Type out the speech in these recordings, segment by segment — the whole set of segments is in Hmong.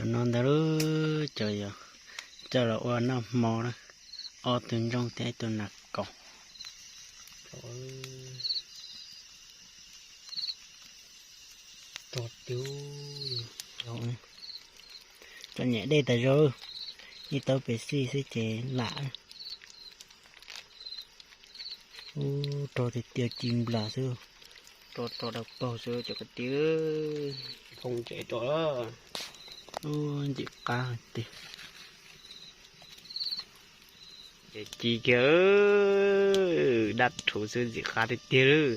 Cov no ntawd lub cov yog coj los ua noj hmo na, ob tug ntsooj thiab ib tug nas kaus. Rog tiag, txom nyem dej tas zog, ib tauv pes xij xwb ces lam. Ub, rog tiag tiag ci nplas xwb, rog rog daws paug xwb cov kwv tij. Phoo ntses rog, ub, ntxim qab tiag. Ces ci kiag, daj rhuv xwb ntxim qab tiag tiag lawm.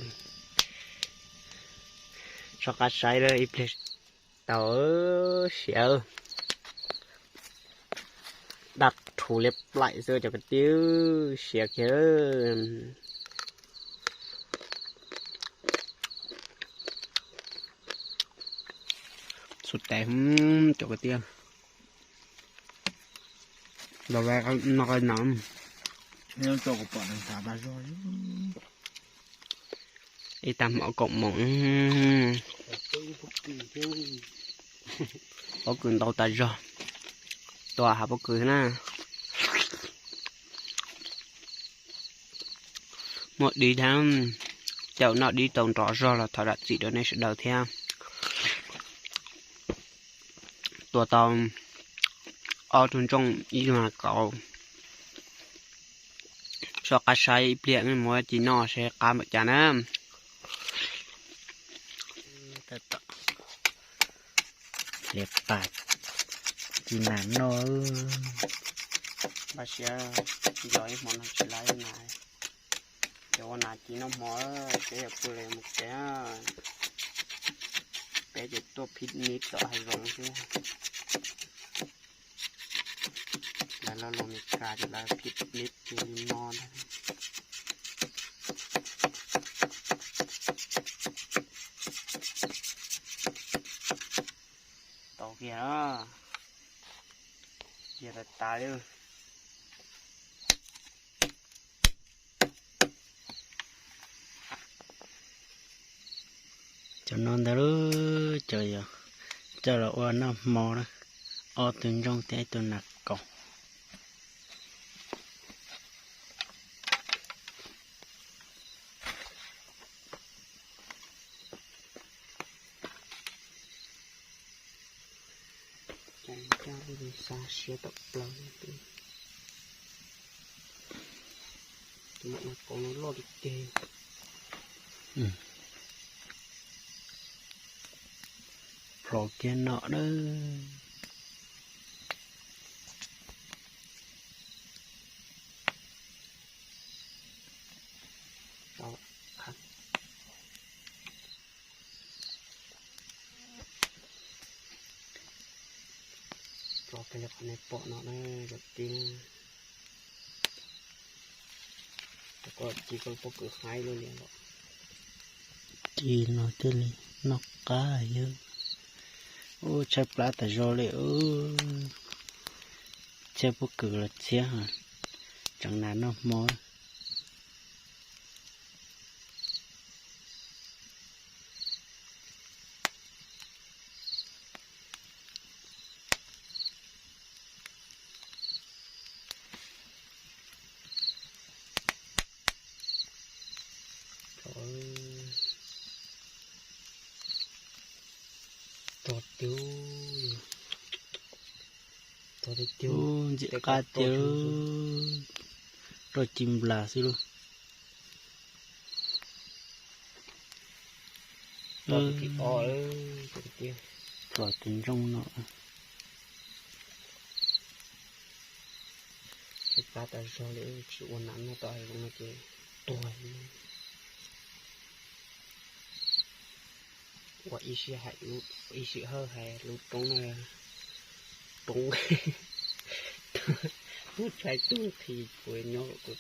Soj qab saib lawm ib pliag tau siav. Daj rhuv liab plaim xwb cov kwv tij, siav kiag. Xub tes cov kwv tij, los no qai no. Ib tag hmo kaum moos, pob kws ntau tas zog, tua hav pob kws na. Muaj dib thiab, caum noj dib tau nrov zog los thov zam txim rau nej sawv daws thiab. Tua tau ob tug ntsooj ib tug nas kaus. Soj qab saib ib pliag muab ci noj seb qab npaum cas na. Liab pas ci nas noj. Npaj siab yog ib hmo no tsis laib na. Ces ua nas ci noj hmo, peb yuav pw los mus tsev. Peb ces tuaj picnic tom hav zoov xwb. Lawv los lus Meskas ces lawv picnic ces li no ntag. Tau kiag, yog tas tas li. Cov no ntawd lub cov yog coj los ua noj hmo na, ob tug ntsooj thiab ib tug nas kaus. Xa siab tawm plaws. Tus nas kaus no loj tiag tiag. Plhov kiag no na. Tso peb qhov nej pom no na, cov tij, koj ci koj pob kws haib lub li los. Ci no thiaj li noj qab yawg. Ub, tshaib plab tas zog li. Txhiab pob kws los txhiab, tseem nas noj hmo. Rog tiag, rog tiag, ntxim qab tiag, rog ci nplas xwb lauj. Rog tus ntsooj no. Tshaib plab tas zog li, tsis ua nas noj tau hais zoo no ces tuag li. Ua ib sij hawm, ib sij hawm hais lub roob no, roob tub tshais tub nqhis puas nyob kuv.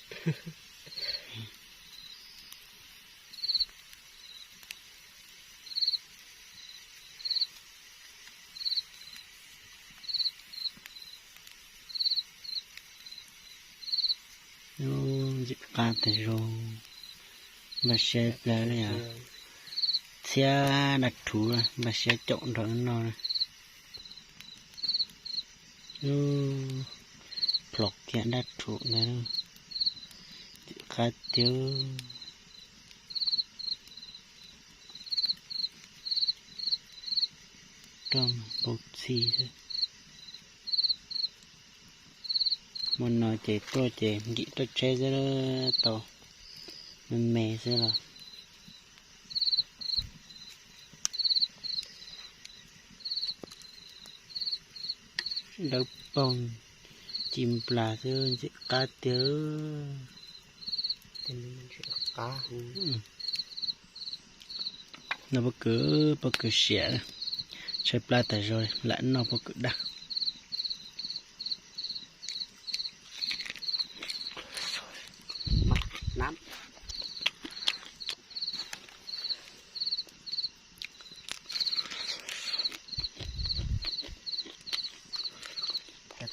Ntxim qab tas zog, npaj siab plawg li os. Txhiab daj rhuv, npaj siab caum nrog no na. Lub plhom kiag dab rhuv ntawd, ntxim qab tiag. Roj npau txhi xwb. Hmo no ces tuaj ces nkim roj tsheb xwb, tau me me xwb los. Dawb paug ci nplas xwb ntxim qab tiag. No pob kws, pob kws siav, tshaib plab tas zog lam noj pob kws daj.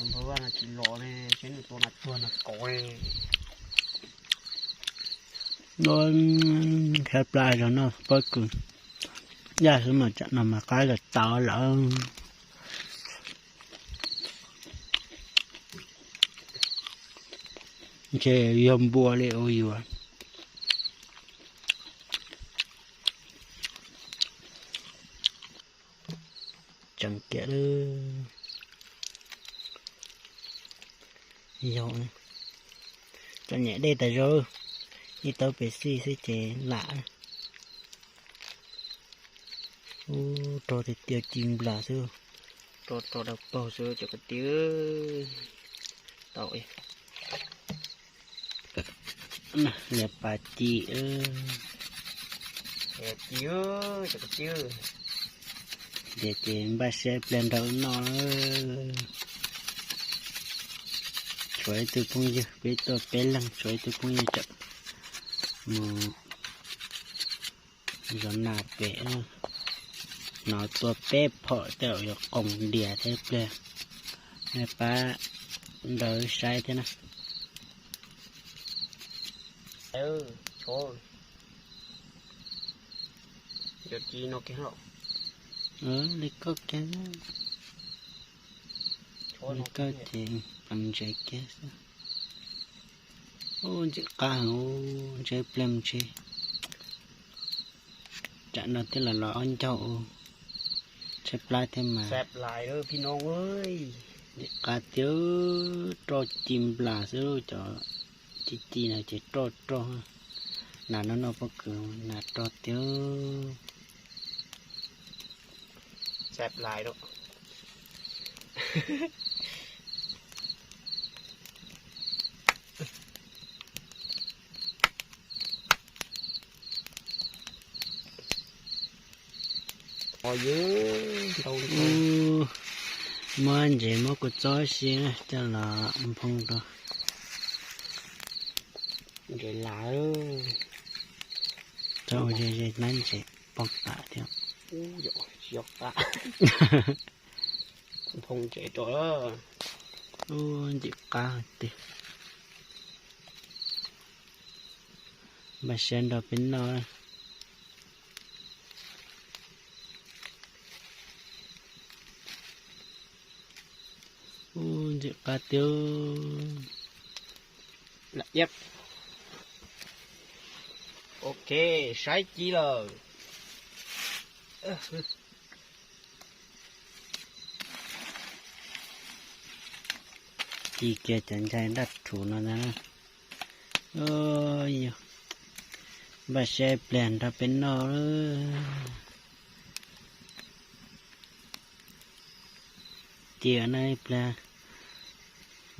Tus npawg Vaj no tsis los ne, seb nws tua mas tuag no kauv. Tshaib plab zog noj pob kws daj xwb mas tsam no mas qab los tau lawm. Ntshe yog npua li ua yuav. Tseem kiag lawm. Yog, txom nyem dej tas zog, ib taub pes xij xwb ces lam. Ub, rog tiag tiag ci nplas xwb. Rog, rog dawb paug xwb cov kwv tij. Tau, niag pas ci, ci, cov kwv tij. Tiag ces npaj siab pliag nrog noj. Tshuav ib tug phooj ywg, peb tuaj peb leeg, tshuav ib tug phooj ywg tseem mus zov nas pem, hnov tua peb phom tej zaum yuav qoos dias thiab pliag. Nej pab nrog wb saib thiab na. Li koj kiag, li koj ces pleev ntsev kiag xwb. Ub, ntxim qab heev, ntshaib plab ntshe. Tsam no twb los los ob ncaug, tshaib plab thiab mas. Ntxim qab tiag, roj ci nplas xwb, cov ci ci no ces roj roj. Nas no noj pob kws nas roj tiag. Ub, muab ntsev muab kua txob si coj los nphoo rau. Ntsev las, txhob ua ze ze hnab ntsev poob qab thiab. Nphoo ntsev rau. Ub, ntxim qab tiag. Npaj siab nrog peb noj. Ub, ntxim qab tiag. Ok, saib ci lawm. Ci kiag cov nchai daj rhuv no ntag. Yog, npaj siab pliag nrog peb noj. Cia na ib pliag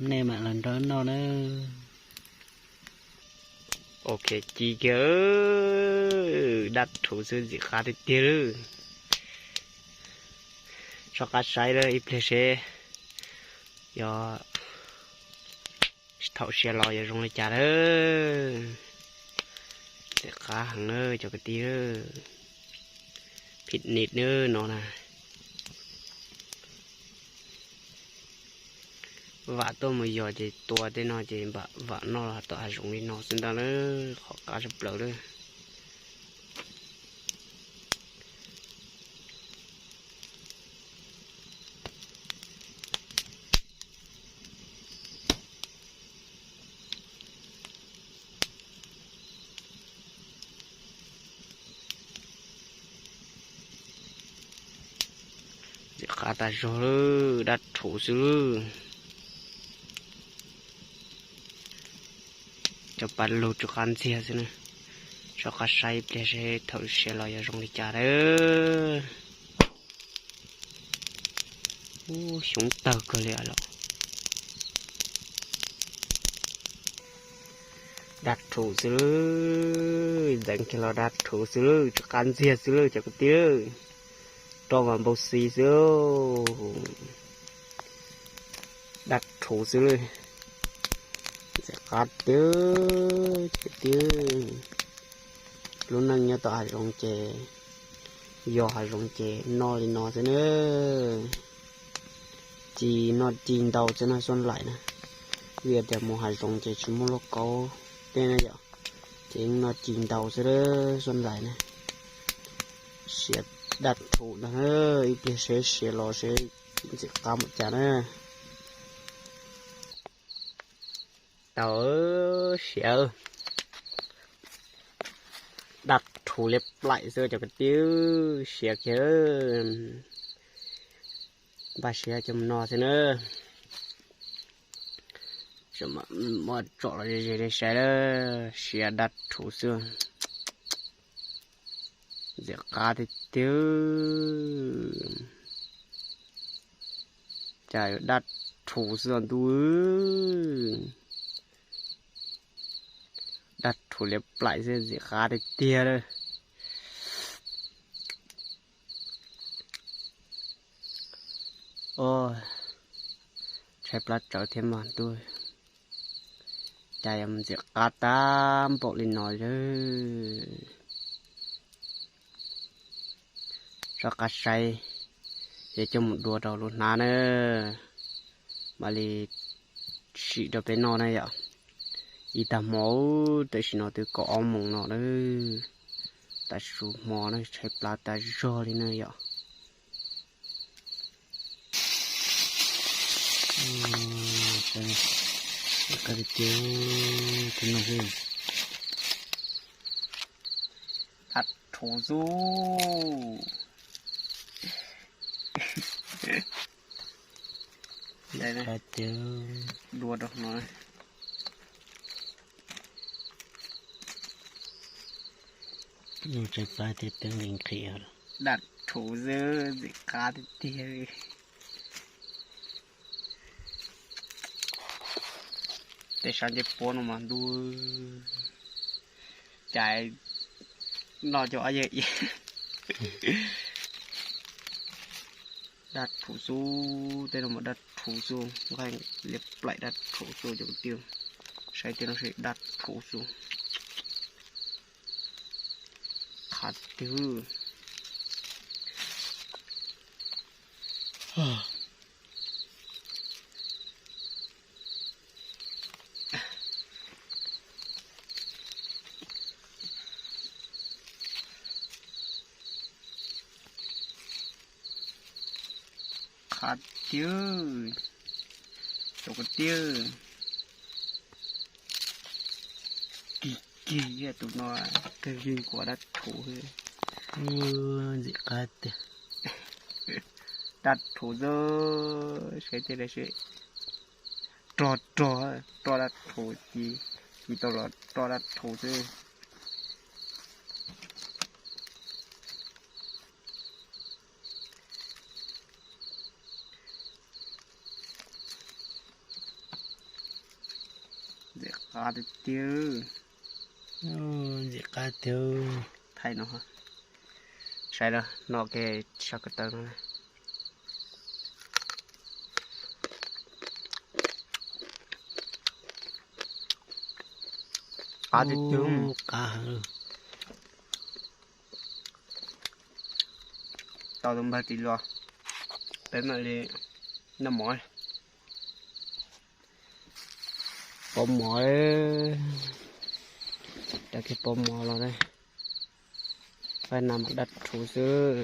nej mam los nrog noj na. Ok, ci kiag, daj rhuv xwb ntxim qab tiag tiag lawm. Soj qab saib lawm ib pliag seb yog thaum sia los yog zoo li cas lawm. Ntxim qab heev na cov kwv tij. Phim nij no na. Vam tuaj mus yos ces tua tej no ces vam noj los tom hav zoov li no xwb ntag na, qhov qab tshaj plaws lawm. Qab tas zog lawm, dab rhuv xwb lawm. Cov pas lug tsw qab ntxiag xwb na. Rov qab saib ib pliag seb thaum siav los yuav zoo li cas lawm. Ub, xyoob tawg kawg li los. Dab rhuv xwb lawm, ntxeev kiag los dab rhuv xwb lawm, tsw qab ntxiag xwb lawm cov kwv tij. Roj mas npau xi xwb. Dab rhuv xwb lawm. Ntxim qab tiag tiag. Lub neej nyob tom hav zoov ces, yog hav zoov ces noj li no xwb na. Ci noj ci ntau xwb no xuab laim na. Vim tias mus hav zoov ces tsis muaj lauj kaub tej na yom, ces yeej noj ci ntau xwb xuab laim na. Siav dab rhuv ntag na, ib pliag seb siav los seb ntxim qab npaum cas na. Tau siav, dab rhuv liab plaim xwb cov kwv tij, siav kiag. Npaj siav coj mus noj xwb na. Muab tsom los ze ze saib lawm, siav dab rhuv xwb. Ntxim qab tiag tiag. Cas yuav dab rhuv xwb os ntuj. Dab rhuv liab plaim xwb, ntxim qab tiag tiag lawm. Tshaib plab tsawv thiab mas ntuj, cas yuav mus ntxim qab tag npaum li no lawm. Rov qab saib, ces coj mus dua rau lub hnab na, mam li sim rau peb noj na yom. Ib tag hmo, tam sim no twb kaum ob moos no lawm, tas su hmo na, tshaib plab tas zog li na yom. Dab rhuv xwb. Dua rau no. Tshaib plab tiag tiag, nqhis nqhis. Dab rhuv xwb, ntxim qab tiag tiag. Tej sab ncej puab no mas ntuj, cas noj cov ob yawg. Dab rhuv xwb, tej no mas dab rhuv xwb, nqaij liab plaim dab rhuv xwb cov kwv tij. Saib tej no seb dab rhuv xwb. Qab tiag. Qab tiag, cov kwv tij. Kig kig, tus no kawg yeej kuv dab rhuv. Ntxim qab tiag. Dab rhuv xwb, saib tej no seb. Rog rog, roj dab rhuv, ci, ci tau los roj dab rhuv xwb. Ntxim qab tiag tiag. Ntxim qab tiag. Thaij no, saib no, no ke sab ko taw no. Qab tiag tiag. Qab heev. Tau tus npawg ris los, peb mam li noj mov. Pov mov, rau kiag pov mov los na. Pab na mas dab rhuv xwb.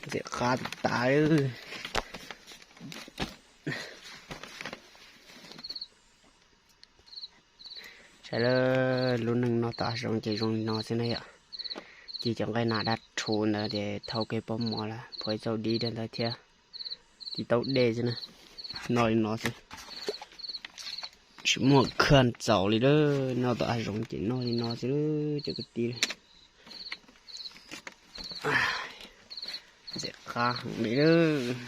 Ntxim qab tas. Saib lawm, lub neej no tom hav zoov ces zoo li no xwb na yom. Ci cov nqaij nas dab Tshuv ntawd ces thau kiag pob mov lawm, phua ib txauj dib rau ntawd thiab. Tib taub dej xwb na, noj li no xwb. Tsis muaj khaj txaus li lawm, noj tom hav zoov ces noj li no xwb cov kwv tij. Ntxim qab heev li lawm.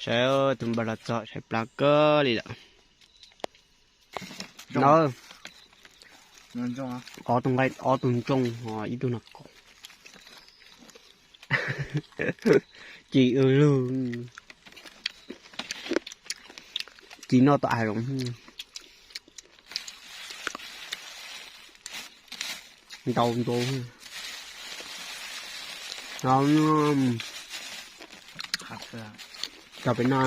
Saib tus npawg los txog saib plab kawg li lawm. No, ob tug nqaij ob tug ntsooj ho ib tug no kaus. Ci lug, ci noj tom hav zoov. Ntau ntau. No, cov peb no,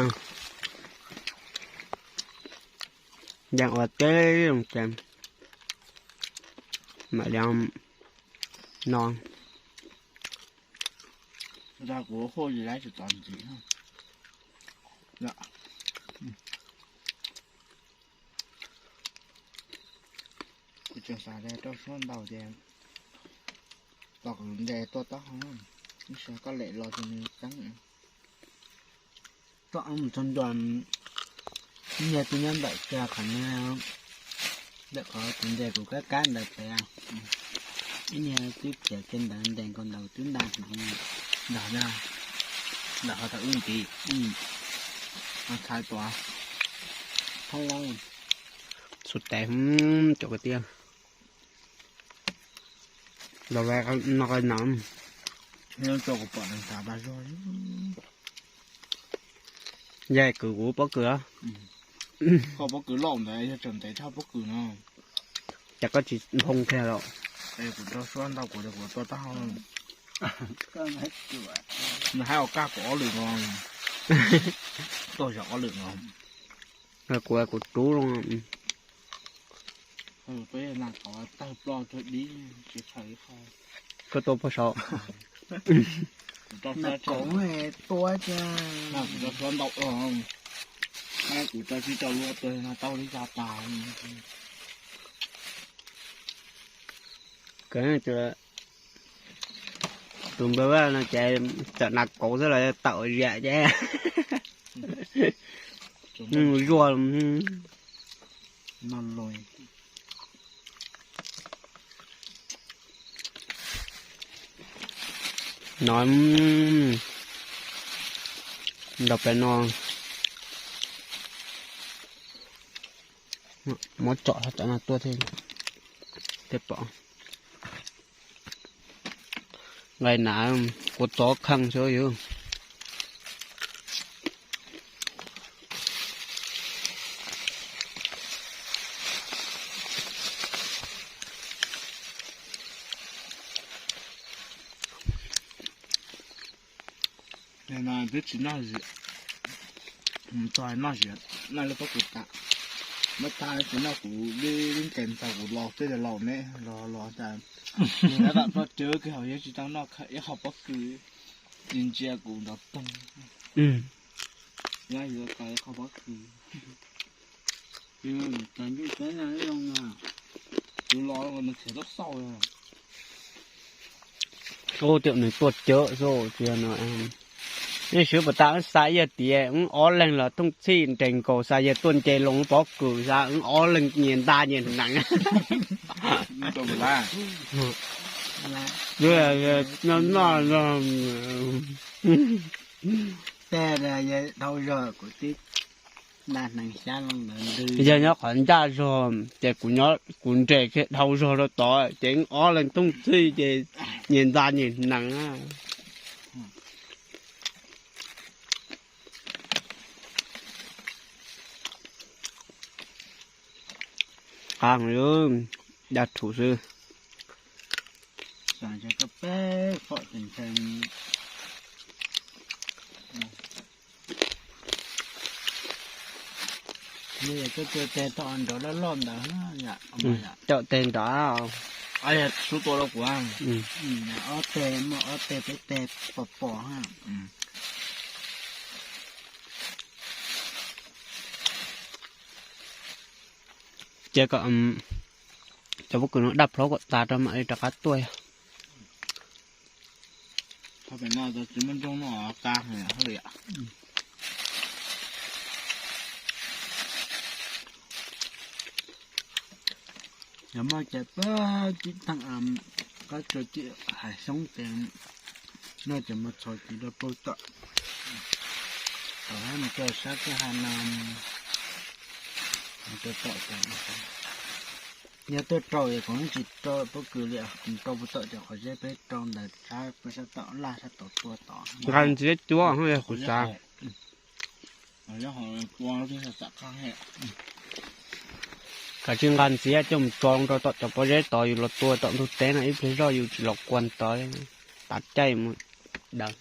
yeej ua teb ces mam li no. Kuv tseem xav tias rau suab ntau ces tos kuv ntes tuaj taub hau, ib sab koj lem los ces nws txeeb. Tuaj mus txog ntua, ib niag twb nyob ntawm kiag qhov niag, ntawm qhov tus ntes kuv kab kab ntawd pem, ib niag twb khiav kiag ntawd ntes nkaus ntawd twb nta tus nrog na, ntawm qhov thaum wb ntiv, ntxhais tuaj thoob lawm. Xub tes cov kwv tij, los no no, tso kuv pom neeg tas tas zog. Yog kwv kuv pob kws, koj pob kws loj ntawd yog tseem ntev tshaj pob kws no. Ces koj tsis nphoo kiag los? Kuv rau suab ntau kuv kuv tua taub hau. Nws hais ua kaj kuv ob lwm no, tuaj zaum ob lwm no. Kuv kuv rub loo. Koj tua pag saud. Kuv rau suab ntau, kuv rau tsis tau lub tua no tau li cas tas. Tus npawg Vaj no ces txawm nas kauv xwb los tawm ziam ces zuag. No, nrog peb no, muab tsom cov no tuaj thiaj pom. Nqaij na, kuv txov kheej xwb yog. Twb tsis noj ziam, txog noj ziam, noj lub pob kws tas. Muab tag tsis noj kuv lub nkees tag kuv los tej laus ne los los tas. Nws tab tom tuaj cawv kiag hauv yog tsis tau noj ib qho pob kws, tsis ntsia kuv nrov toog. Nyob yuav tau ib qho pob kws. Kuv los nws khiav tau xauj. Ub, tiam nws tuaj cawv xwb tsis yog no. Nej swb puas tas wb xa yawg tias wb ob leeg los thooj txhij nres nkaus xa yawg tuaj nce loo pob kws xa wb ob leeg nyias nta nyias hneev. Noj noj, tej dhau zog kuv tib nta hneev xyab loo ntawd ntws. Yog nyob qhov ncaj zog ces kuv nres kiag dhau zog rau tod ces wb ob leeg thooj txhij ces nyias nta nyias hneev. Qab heev li, dab rhuv xwb. Caum teg nrov. Ob teg muaj ob teg peb teg pom pom. Ces kom Cov pob kws no daj plhaub kom tas rau mam li rov qab tuaj yog. Tsis muaj nroog no tas li. Yog muaj cai pab tib thaj qab tsuas tim hav xyoob ces noj ces mus txhos tiv rau puag tom, tom hab mus rau sab kwj ha no, mus rau tom, yog tuaj rau es kuv tsis rau pob kws li, kuv rau puag tom cov qhov zeb peb rau ntawm sab peb sab tom laj sab tod tua tod. Nqa ntxiab cuab yog kuv xav. Kav tsij nqa ntxiab coj mus tso rau tom cov pob zeb tod, yus los tua tom ntug teb no ib pliag zoj yus tsis los kua tod, tav caij mus daws.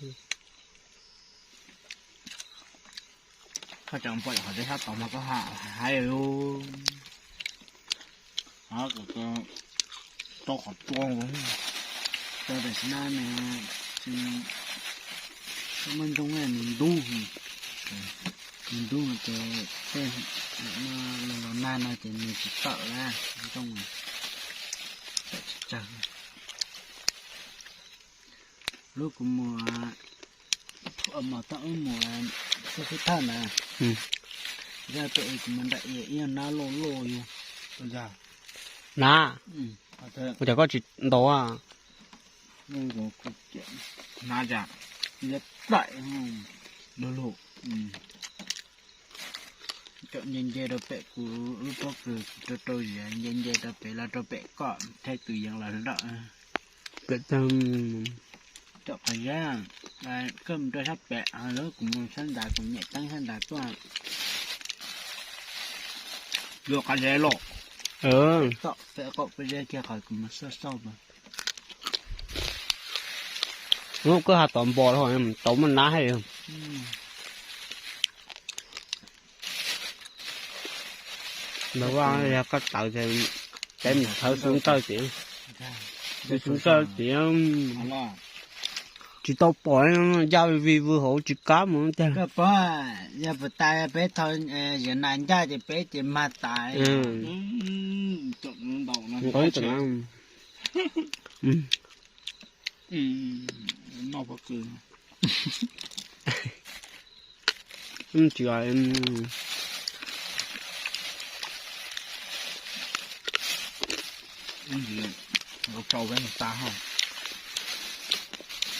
Koj tseem pom qhov teb sab tod mas koj ha hais lus. Rau qhov tua, rau tam sim no nws tsis muaj nroog, nws ntub, nws ntub no ces tej no los nag no ces nws tsis tawm lawm, nrooj tawm tsis tsawg. Lub kuv mus, mus tau wb mus xub xub thawj ntawd, yog pem kuv mus nram ib yog nab loj loj yug. Nab, ua cas koj tsis ntaus? Nab cas, plaim lug lug. Cov nce nce rau pem kuv lub pob kws rau rau zias, nce nce rau pem los rau pem koj, thaij tus yees los lawm. Cov qhov zeb, koj mus rau sab pem, lub kuv mus sab nrad, kuv nyem teeb sab nrad tuaj. Luag qhov zeb los, tom pem qaum pob zeb kiag qhov kuv mus xauj xauj mas. Lub koj ha tom npos los tau muaj nab hais. Ntawd vaj yog koj tawv ces peb mus thawb xub ntsawj tim, xub ntsawj tim. Tsis tau pom, ncaj vij vwg hauv tsis kam mus tiag. Yog puas tas peb thau ziav nas ncaj ces peb ces mag tas. Nqaib tawm na. Noj pob kws. Tsis, ntsis, ua rau peb mus tas ho.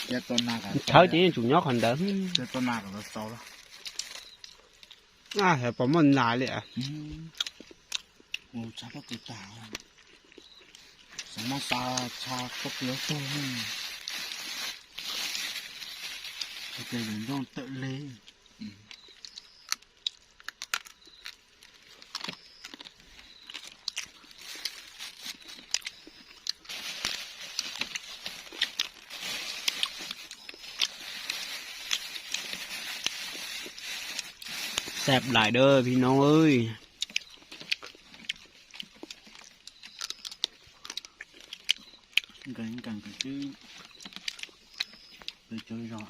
Tshawb ces yeej tsum nyob qhov ntawd. Tau nas kom tau tau. Xyov puas muaj nas li. Mus tshab pob kws tag, xav mas xav tshab pob kws tag, ua cas yus nrog tawm li. Sab dais dawb phi no. Nkees nkees xwb, peb cov zog.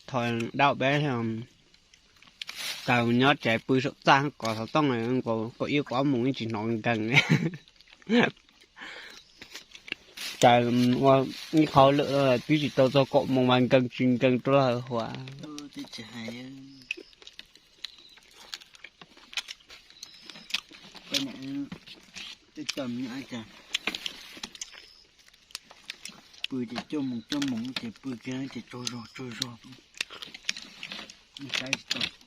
Thaum dab peb, cas nyob tsev pw saum txaj kov xov tooj, kaum ib kaum ob moos yeej tsis hnov nkees. Cas ua ib qho lawm twb tsis tau txog kaum moos mas nkees tsis nkees rau lawm huas. Pw ces cuaj moos cuaj moos ces pw kiag ces tsaug zog tsaug zog. Saib tsis tau.